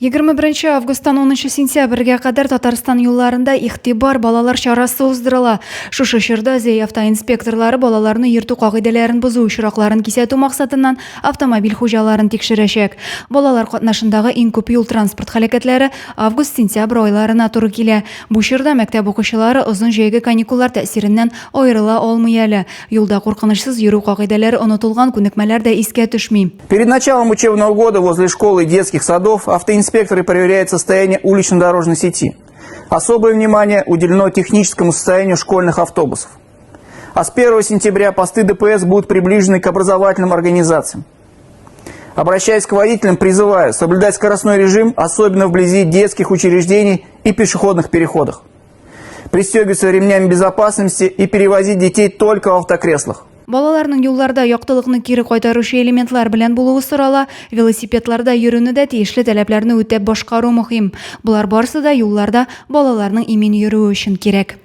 21 августтан 10 сентябрьгә кадәр Татарстан юлларында Игътибар, балалар чарасы уздырыла. Шушы чорда Зәй автоинспекторлары балаларны йөртү кагыйдәләрен бозу очракларын кисәтү максатыннан автомобиль хуҗаларын тикшерәчәк. Балалар катнашындагы иң күп юл-транспорт һәлакәтләре август-сентябрь айларына туры килә. Бу чорда мәктәп укучылары озын җәйге каникуллар тәэсиреннән аерыла алмый әле. Юлда куркынычсыз йөрү кагыйдәләре онытылган, күнекмәләр дә искә төшми. Перед началом учебного года возле школы и детских садов автоинспекторы проверяют состояние улично-дорожной сети. Особое внимание уделено техническому состоянию школьных автобусов. А с 1 сентября посты ДПС будут приближены к образовательным организациям. Обращаясь к водителям, призываю соблюдать скоростной режим, особенно вблизи детских учреждений и пешеходных переходах. Пристегиваться ремнями безопасности и перевозить детей только в автокреслах. Балаларның юлларда яктылыкны кире кайтаручы элементлар белән булуы сорала, велосипедларда йөрүне дә тиешле таләпләрне үтәп башкару мөһим. Болар барысы да юлларда балаларның имин йөрүе өчен кирәк.